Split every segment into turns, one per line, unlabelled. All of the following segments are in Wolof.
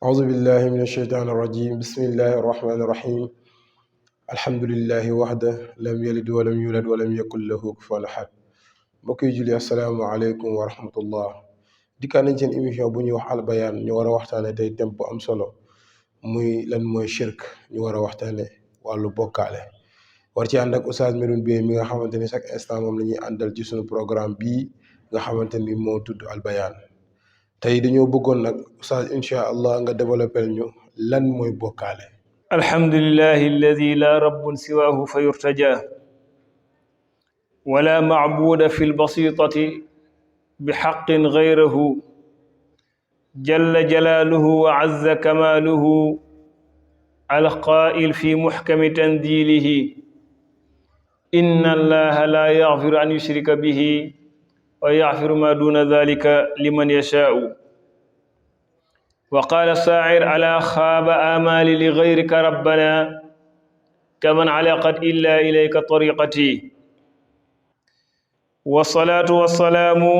أعوذ بالله من الشيطان الرجيم بسم الله الرحمن الرحيم الحمد لله وحده لم يلد ولم يولد ولم يكن له كفوا أحد mbokk yi julli asalaamaaleykum wa rahmatullah dikkaan nañ seen émission bu ñuy wax Al Bayaan ñu war a waxtaane tey thème bu am solo muy lan mooy shirk ñu war a waxtaane wàllu bokkaale war ci ànd ak Oustaz Medoune Beye mi nga xamante ni chaque instant moom la ñuy àndal ci suñu programme bii nga xamante ni moo tudd Al Bayaan tey dañoo bëggoon nag Oustaz incha allah nga développé ñu lan mooy bokkaale.
alhamdulillahi alladi la rabbun siwaahu fa yurtaja wala macbuuda fi lbasitati bixaqin gayrahu jalla jalaaluhu wa azza kamaaluhu alqaa'il fi muxkami tanzilihi inna allaha la yaxfiru an yushrika bihi wa yaxfiru ma duna dalika liman yashaau wa qaala saacir ala xaaba aamaali li gayrika rabbana kaman alaqat illa ilayka tariqati wasalaatu wasalaamu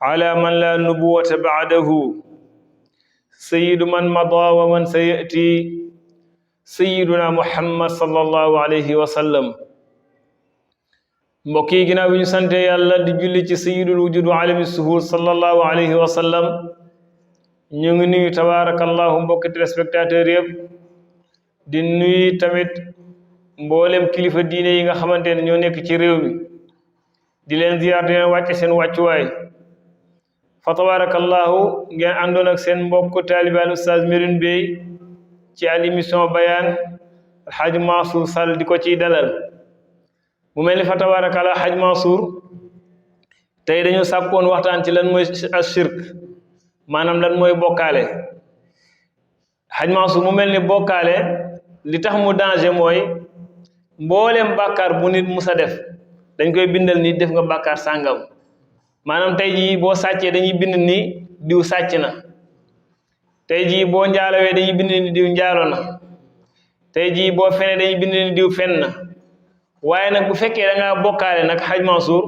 ala man la nubuwata bacdahu sayidu man mada wa man sayati sayiduna muhammad sallallahu alayhi wa sallam mbokk yi ginnaaw bi ñu sante yàlla di julli ci sayidul wujud wa alami suhur sallallahu alayhi wa sallam ñu ngi nuyu tabaarakallahu mbokki téléspectateur yëpp di nuyu tamit mboolem kilifa diine yi nga xamante ne ñoo nekk ci réew mi di leen ziyaar di leen wàcce seen wàccuwaay fa tabaarakallahu ngeen àndoon ak seen mbokk taalibe Oustaz Medoune Beye ci al émission Bayaan Alxaaji Mansour Sall di ko ciy dalal mu mel ni fa tabaarakallahu Alxaaji Mansour tey dañu sàkkoon waxtaan ci lan mooy ashirk maanaam lan mooy bokkaale Haj Mansour mu mel ni bokkaale li tax mu danger mooy mboolem bàkkaar bu nit musa def dañ koy bindal nit def nga bàkkaar sàngam maanaam tey jii boo sàccee dañuy bind ni diw sàcc na tey jii boo njaalowee dañuy bind ni diw njaalo na tey jii boo fene dañuy bind ni diw fen na waaye nag bu fekkee da ngaa bokkaale nag Haj Mansour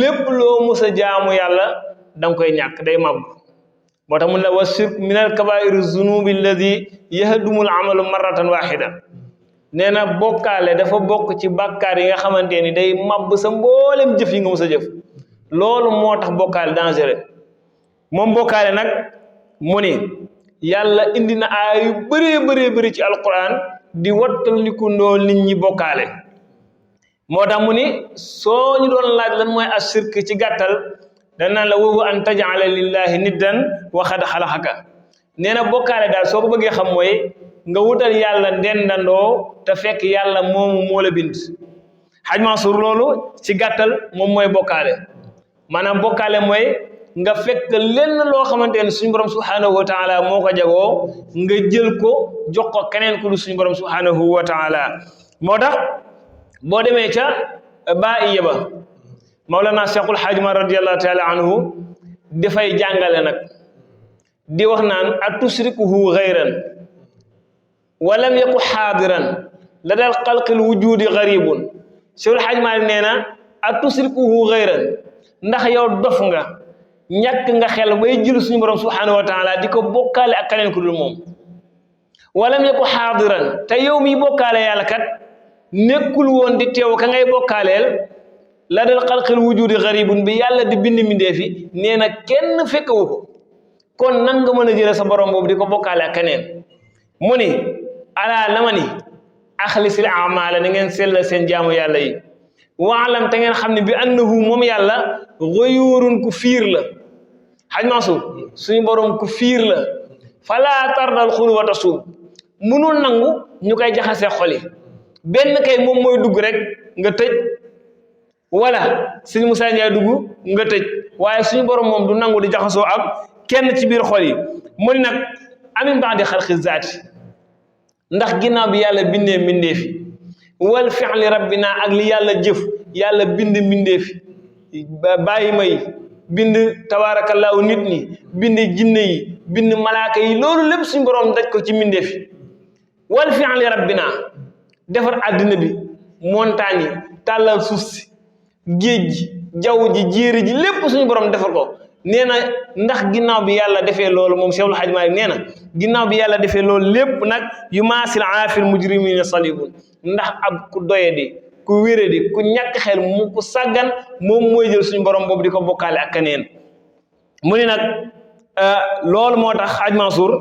lépp loo musa jaamu yàlla danga koy ñàkk day màbb moo tax mun la wa shirk min al kabairi zunubi alladi yahdumul amalu marratan waxida nee na bokkaale dafa bokk ci bàkkaar yi nga xamante ni day màbb sa mboolem jëf yi nga mës a jëf loolu moo tax bokkaale dangereux moom bokkaale nag mu ni yàlla indi na aay yu bëree bëri ci alquran di wattandiku ndoo nit ñi bokkaale moo tax mu ni soo ñu doon laaj lan mooy ashirk ci gàttal danaan la woowu an tajala lillahi niddan wa qad xalaxaka nee na bokkaale daal soo ko bëggee xam mooy nga wutal yàlla ndendandoo te fekk yàlla moomu moo la bind Haj Mansour loolu ci gàttal moom mooy bokkaale maanaam bokkaale mooy nga fekk lenn loo xamante ne suñu borom subhanahu wa taala moo ko jagoo nga jël ko jox ko keneen ku du suñu borom subhanahu wa taala moo tax boo demee ca baa iya ba Mawlana Cheikhul Hadj Umar radiyallahu taala anhu dafay jàngale nag di wax naan atusrikuhu gayran walam yaku xaadiran la dal xalqil wujudi garibun Cheikhul Hadj Umar nee na atusrikuhu gayran ndax yow dof nga ñàkk nga xel bay jël suñu borom subhanahu wa taala di ko bokkaale ak keneen ku dul moom walam yaku xaadiran te yow mi bokkaale yàlla kat nekkul woon di teew ka ngay bokkaaleel la dal xalqil wujudi garibun bi yàlla di bind mindee fi nee na kenn fekkewu ko kon nan nga mën a jële sa borom boobu di ko bokkaale ak keneen mu ni alaa lama ni axlisil amaala na ngeen sellal seen jaamu yàlla yi waalam te ngeen xam ne bi annahu moom yàlla gayurun ku fiir la Haj Mansour suñu borom ku fiir la falaa tardal xulwata suub munul nangu ñu koy jaxase xoli benn kay moom mooy dugg rek nga tëj wala suñu Musaa Njaay dugg nga tëj waaye suñu borom moom du nangu di jaxasoo ak kenn ci biir xol yi mu ni nag amin ba'di xalqi zaati ndax ginnaaw bi yàlla bindee mbindee fi wal fi'li rabbina ak li yàlla jëf yàlla bind mbindee fi bàyyi may bind tabaarakallaahu nit ñi bind jinne yi bind malaaka yi loolu lépp suñu borom daj ko ci mbindee fi wal fi'li rabbina defar àddina bi montagne yi tàllal suuf si géej gi jaww ji jéeri ji lépp suñu borom defar ko nee na ndax ginnaaw bi yàlla defee loolu moom Cheikhul Hadj Malick nee na ginnaaw bi yàlla defee loolu lépp nag yu maasil aafil mujrimina salibun ndax ab ku doyadi ku wéradi ku ñàkk xel mu ku sàggan moom mooy jël suñu borom boobu di ko bokkaale ak keneen mu ni nag loolu moo tax Hadj Mansour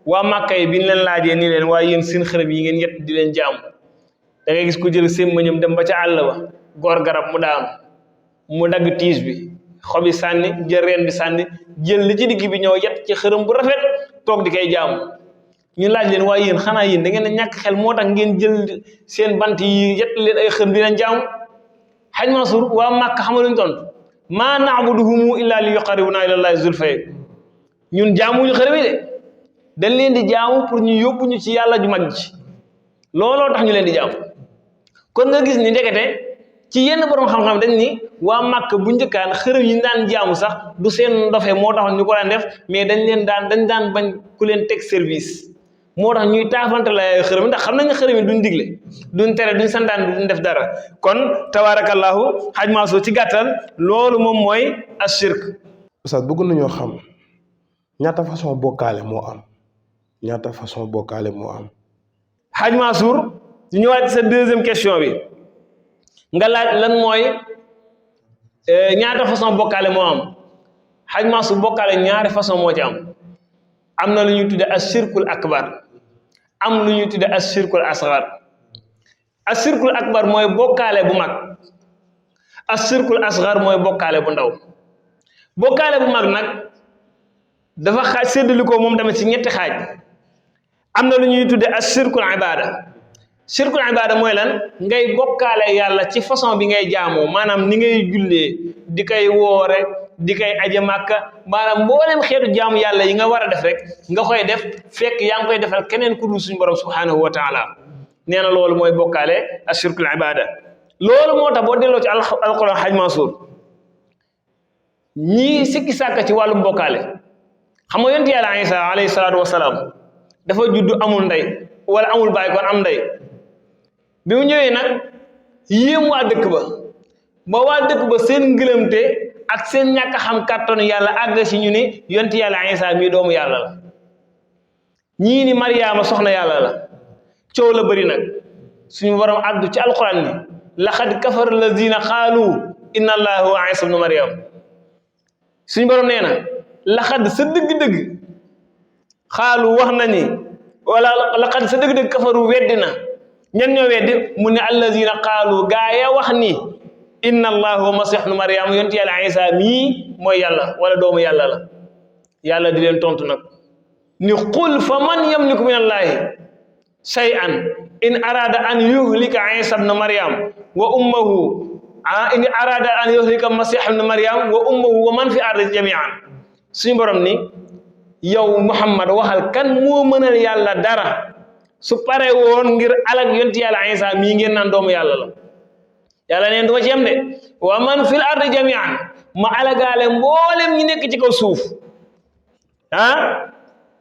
waa Màkka yi bi ñu leen laajee ni leen waaye yéen seen xërëm yi ngeen yett di leen jaamu da ngay gis ku jël sémmañam dem ba ca àll ba góor garab mu daanu mu dagg tiis bi xobi sànni jël reen bi sànni jël li ci digg bi ñëw yett ci xërëm bu rafet toog di koy jaamu ñu laaj leen waaye yéen xanaa yéen da ngeen a ñàkk xel moo tax ngeen jël seen bant yi yett leen ay xërëm di leen jaamu Hadj Mansour waa Màkka xamaluñ tontu maa na'buduhum illa li yuqarribuna ila llahi zulfay ñun jaamuñu xërëm yi de dañ leen di jaamu pour ñu yóbbu ñu ci yàlla ju mag ji looloo tax ñu leen di jaamu kon nga gis ni ndekete ci yenn borom xam-xam dañ ni waa Màkka bu njëkkaan xërëm yi daan jaamu sax du seen ndofe moo tax ñu ko daan def mais dañ daan bañ ku leen teg service moo tax ñuy taafante la xërëm ndax xam nañ ne xërëm yi duñ digle duñ tere duñ santaan duñ def dara kon tabarakallahu Hadj Mansour ci gàttal loolu moom mooy ashirk.
Oustaz bëgg nañoo xam ñaata façon bokkaale moo am ñaata façon bokkaale moo am.
Hadj Mansour ñu ñëwaat sa deuxième question bi nga laaj lan mooy ñaata façon bokkaale moo am Hadj Mansour bokkaale ñaari façon moo ci am na lu ñuy tudde ashirkul akbar am lu ñuy tudde ashirkul asgar ashirkul akbar mooy bokkaale bu mag ashirkul asgar mooy bokkaale bu ndaw bokkaale bu mag nag dafa xaaj séddali ko moom tamit ci ñetti xaaj am na lu ñuy tudde ashirkul ibada shirkul ibada mooy lan ngay bokkaale yàlla ci façon bi ngay jaamoo maanaam ni ngay jullee di koy woore di koy aje màkka maanaam mboolem xeetu jaamu yàlla yi nga war a def rek nga koy def fekk yaa ngi koy defal keneen ku dul suñu borom subhanahu wa taala nee na loolu mooy bokkaale ashirkul ibada loolu moo tax boo delloo ci alquran Hadj Mansour ñii sikki sàkka ci wàllum bokkaale xam nga yonent yàlla Isa alayhi salaatu wasalaam dafa judd amul ndey wala amul baay kon am ndey bi mu ñëwee nag yéem waa dëkk ba waa dëkk ba seen ngëlëmte ak seen ñàkk a xam kàttanu yàlla àgg si ñu ni yonent yàlla Isa mii doomu yàlla la ñii ni Mariama soxna yàlla la coow la bëri nag suñu borom àddu ci alquran ni laqad kafara allazina qaalu inna allaha huwa Isa ibnu Maryam suñu borom nee na laqad sa dëgg-dëgg xaalu wax na ni wala laqad sa dëgg-dëgg kafaru weddi na ñan ñoo weddi mu ne allazina qaalu gaaya wax ni inna allah wa masih ibnu Maryam yonent yàlla Isa mii mooy yàlla wala doomu yàlla la yàlla di leen tontu nag ni qul fa man yamliku min allahi shay'an in arada an yuhlika Isa ibnu Maryam wa ummuhu in arada an yuhlika masih ibnu Maryam wa ummuhu wa man fi ardi jami'an suñu borom ni yow Muhammad waxal kan moo mënal yàlla dara su pare woon ngir alag yonent yàlla Isa mii ngeen naan doomu yàlla la yàlla neen du ma ci yem de wa man fil ardi jami'an ma alagaale mboolem ñi nekk ci kaw suuf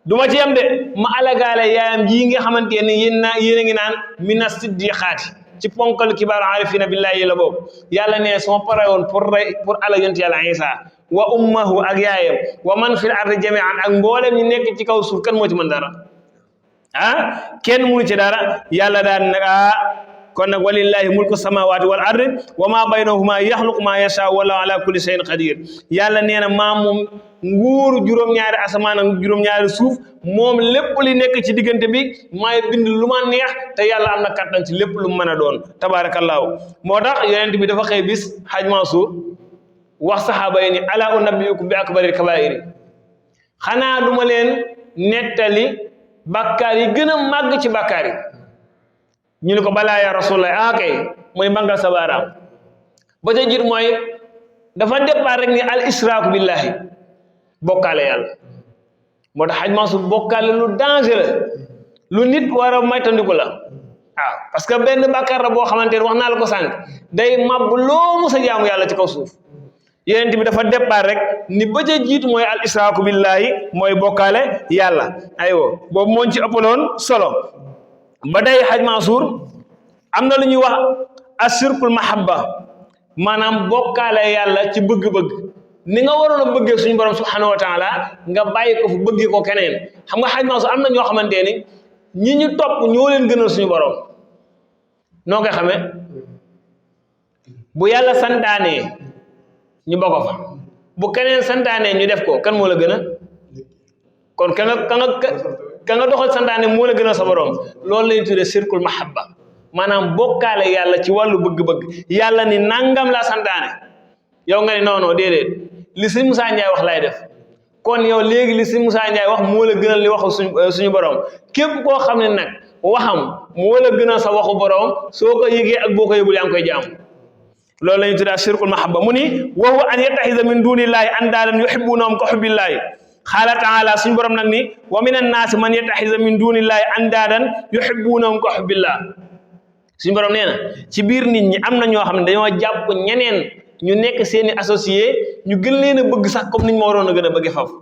du ma ci yem de ma alagaale yaayam ji nga xamante ne yéen a ngi naan mina siddiqaati ci ponkal kibaaru arifina billahi la boobu yàlla ne su ma pare woon pour alag yonent yàlla Isa wa ummuhu ak yaayam wa man fil ardi jami'an ak mboolem ñi nekk ci kaw suuf kan moo ci mën dara kenn mënu ci dara yàlla daan nag kon nag walillahi mulku samawati wal ardi wa ma baynahuma yaxluqu ma yasha wallahu ala kulli shay'in qadir yàlla nee na maa moom nguuru juróom-ñaari asamaan ak juróom-ñaari suuf moom lépp li nekk ci diggante bi maay bind lu ma neex te yàlla am na kattan ci lépp lu mu mën a doon tabarakallahu moo tax yonent bi dafa xëy bis Hadj Mansour wax saxaaba yi ni ala unabbiukum bi akbaril kabaa'iri xanaa du ma leen nettali bàkkaar yi gën a màgg ci bàkkaar yi ñu ne ko balaa ya rasulullah kay mooy màngal sa baaraam ba ca jiit mooy dafa départ rek ni al israaku billahi bokkaale yàlla moo tax Hadj Mansour bokkaale lu dangereux lu nit war a moytandiku la waaw parce que benn bàkkaar la boo xamante ne wax naa la ko sànq day màbb loo musa jaamu yàlla ci kaw suuf yonent bi dafa départ rek ni ba ca jiitu mooy al israaku billahi mooy bokkaale yàlla aywa boobu moo ci ëppaloon solo ba day Hadj Mansour am na lu ñuy wax ashirkul mahabba maanaam bokkaale yàlla ci bëgg-bëgg ni nga waroon a bëggee suñu borom subhanahu wa taala nga bàyyi ko fu bëggee ko keneen xam nga xaj Mansour am na ñoo xamante ni ñi ñu topp ñoo leen gënal suñu borom noo koy xamee bu yàlla santaanee ñu bokk fa bu keneen santaanee ñu def ko kan moo la gën a kon ka nga doxal santaane moo la gën a sa borom loolu lañu tuddee sirkul mahabba maanaam bokkaale yàlla ci wàllu bëgg-bëgg yàlla ni nangam laa santaane yow nga ni non non déedéet li sëñ Moussa Ndiaye wax lay def kon yow léegi li sëñ Moussa Ndiaye wax moo la gënal li waxu suñu borom képp koo xam ne nag waxam moo la gënal sa waxu borom soo ko yëgee ak boo ko yëgul yaa ngi koy jaamu loolu la ñuy tuddee sirkul mahabba mu ni wa huwa an yattaxida min dunillahi andaadan yuhibbunahum ka hubbillahi xaala taala suñu borom nag ni wa min annaasi man yattaxida min dunillahi andaadan yuhibbunahum ka hubbillah suñu borom nee na ci biir nit ñi am na ñoo xam ne dañoo jàpp ñeneen ñu nekk seeni associé ñu gën leen a bëgg sax comme niñ ma waroon a gën a bëgge foofu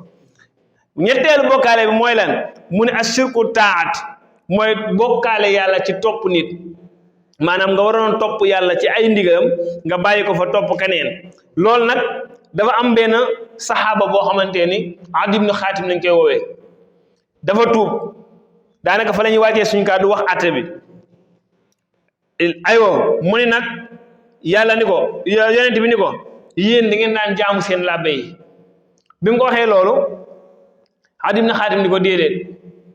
ñetteelu bokkaale bi mooy lan mu ne ashirku taat mooy bokkaale yàlla ci topp nit maanaam nga waroon topp yàlla ci ay ndigalam nga bàyyi ko fa topp keneen loolu nag dafa am benn saxaaba boo xamante ni Adi ibn Xaatim lañ koy woowee dafa tuub daanaka fa la ñuy wàccee suñu kàddu wax atte bi aywa mu ni nag yàlla ni ko yonent bi ni ko yéen da ngeen daan jaamu seen làbbe yi bi mu ko waxee loolu Adi ibn Xaatim ni ko déedéet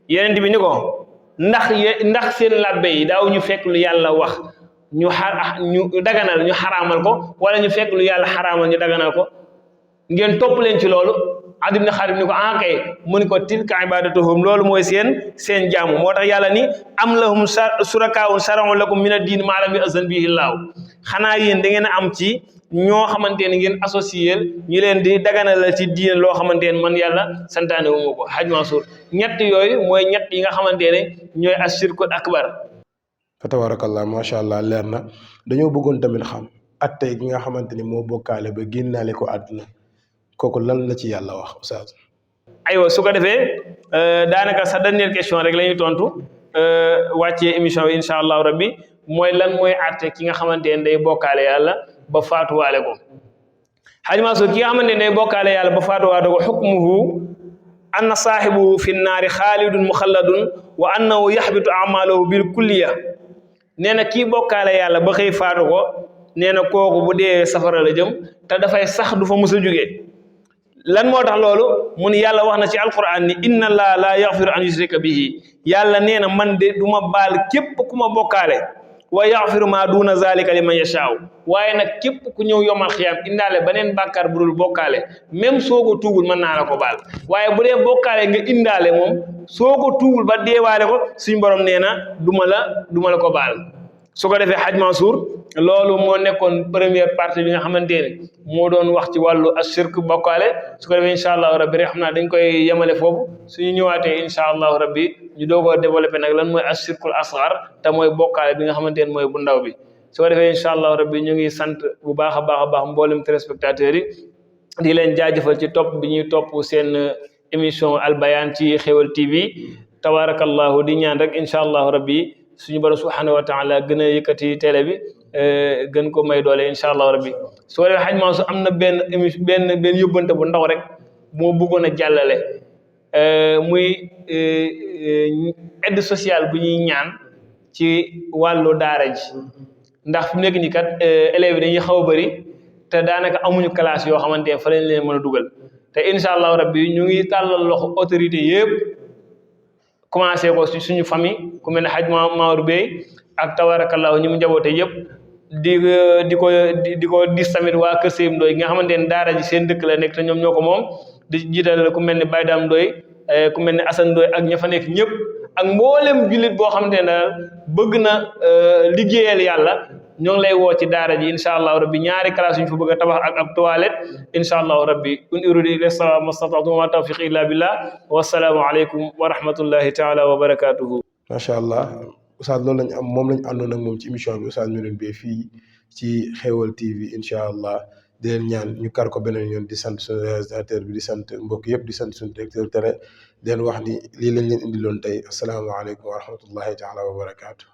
yonent bi ni ko ndax seen làbbe yi daaw ñu fekk lu yàlla wax ñu daganal ñu xaraamal ko wala ñu fekk lu yàlla xaraamal ñu daganal ko ngeen topp leen ci loolu Adi ibn Xaatim ni ko kay mu ni ko tilka ibadatuhum loolu mooy seen jaamu moo tax yàlla ni am lahum surakaa'un shara'u lakum mina diin maa lam yu'azzan bihi llaahu xanaa yéen da ngeen a am ci ñoo xamante ne ngeen associé ñu leen di daganal la ci diine loo xamante ne man yàlla santaane wu ma ko Haj Mansour ñett yooyu mooy ñett yi nga xamante ne ñooy ashirkul akbar.
fa tabarakallah macha allah leer na dañoo bëggoon tamit xam atte gi nga xamante ni moo bokkaale ba génnaale ko àdduna kooku lan la ci yàlla wax oustaz.
aywa su ko defee daanaka sa dernière question rek la ñuy tontu wàccee émission bi incha allahu rabbi mooy lan mooy atte ki nga xamante ne day bokkaale yàlla ba faatuwaale ko Haj Mansour ki nga xamante ne day bokkaale yàlla ba faatuwaale ko xukmuhu anna saahibuhu fi nnaari xaalidun muxalladun wa annahu yaxbitu amaluhu bil kulliya nee na kii bokkaale yàlla ba xëy faatu ko nee na kooku bu dee safara la jëm te dafay sax du fa mës a jógee lan moo tax loolu mun yàlla wax na ci alquran ni inna allaha laa yaxfiru an yushrika bihi yàlla nee na man de du ma baal képp ku ma bokkaale wa yaxfiru ma duna zalika liman yashaaw waaye nag képp ku ñëw yomal xiyaam indaale beneen bàkkaar bu dul bokkaale même soo ko tuubul mën naa la ko baal waaye bu dee bokkaale nga indaale moom soo ko tuubul ba deewaale ko suñu borom nee na du ma la ko baal su ko defee Haj Mansour loolu moo nekkoon première partie bi nga xamante ne moo doon wax ci wàllu ashirk bokkaale su ko defee incha allahu rabbi rek xam naa dañ koy yemale foofu suñu ñëwaatee incha allahu rabbi ñu doogoo développé nag lan mooy ashirkul asgar te mooy bokkaale bi nga xamante ne mooy bu ndaw bi su ko defee incha allahu rabbi ñu ngi sant bu baax a baax mboolem téléspectateurs yi di leen jaajëfal ci topp bi ñuy topp seen émission Al Bayane ci Xéwal TV tabarakallahu di ñaan rek incha allahu rabbi suñu borom subhanahu wa taala gën a yëkkati télé bi gën ko may doole incha allah rabbi su ko defee Haj Mansour am na benn yóbbante bu ndaw rek moo bëggoon a jàllale muy aide sociale bu ñuy ñaan ci wàllu daara ji ndax fi mu nekk nii kat élèves yi dañuy xaw a bëri te daanaka amuñu classe yoo xamante ne fa lañ leen mën a dugal te incha allah rabbi ñu ngi tàllal loxo autorité yëpp commencé ko ci suñu famille ku mel ne Haj Maodo Bey ak tabarakallahu ñi mu njaboote yëpp di ko dis tamit waa Kër Seyim Ndoy nga xamante ne daara ji seen dëkk la nekk te ñoom ñoo ko moom di jiital ku mel ne Baye Dame Ndoy ku mel ne Assane Ndoy ak ña fa nekk ñëpp ak mboolem jullit boo xamante ne daal bëgg na liggéeyal yàlla ñoo ngi lay woo ci daara ji incha allahu rabbi ñaari classe yu ñu fa bëgg a tabax ak toilette incha allahu rabbi in uridu illa al-islaha ma stata'tu wa ma tawfiqi illa billah wassalaamu aleykum wa rahmatullahi taala wa barakatuhu.
macha allah Oustaz loolu lañ am moom lañ àndoon ak moom ci émission bi Oustaz Medoune Beye fii ci Xéwal TV incha allah di leen ñaan ñu kar ko beneen yoon di sant suñu réalisateur bi di sant mbokk yëpp di sant suñu directeur télé di leen wax ni lii lañ leen indiloon tey asalaamaaleykum wa rahmatullahi taala wa barakaatu.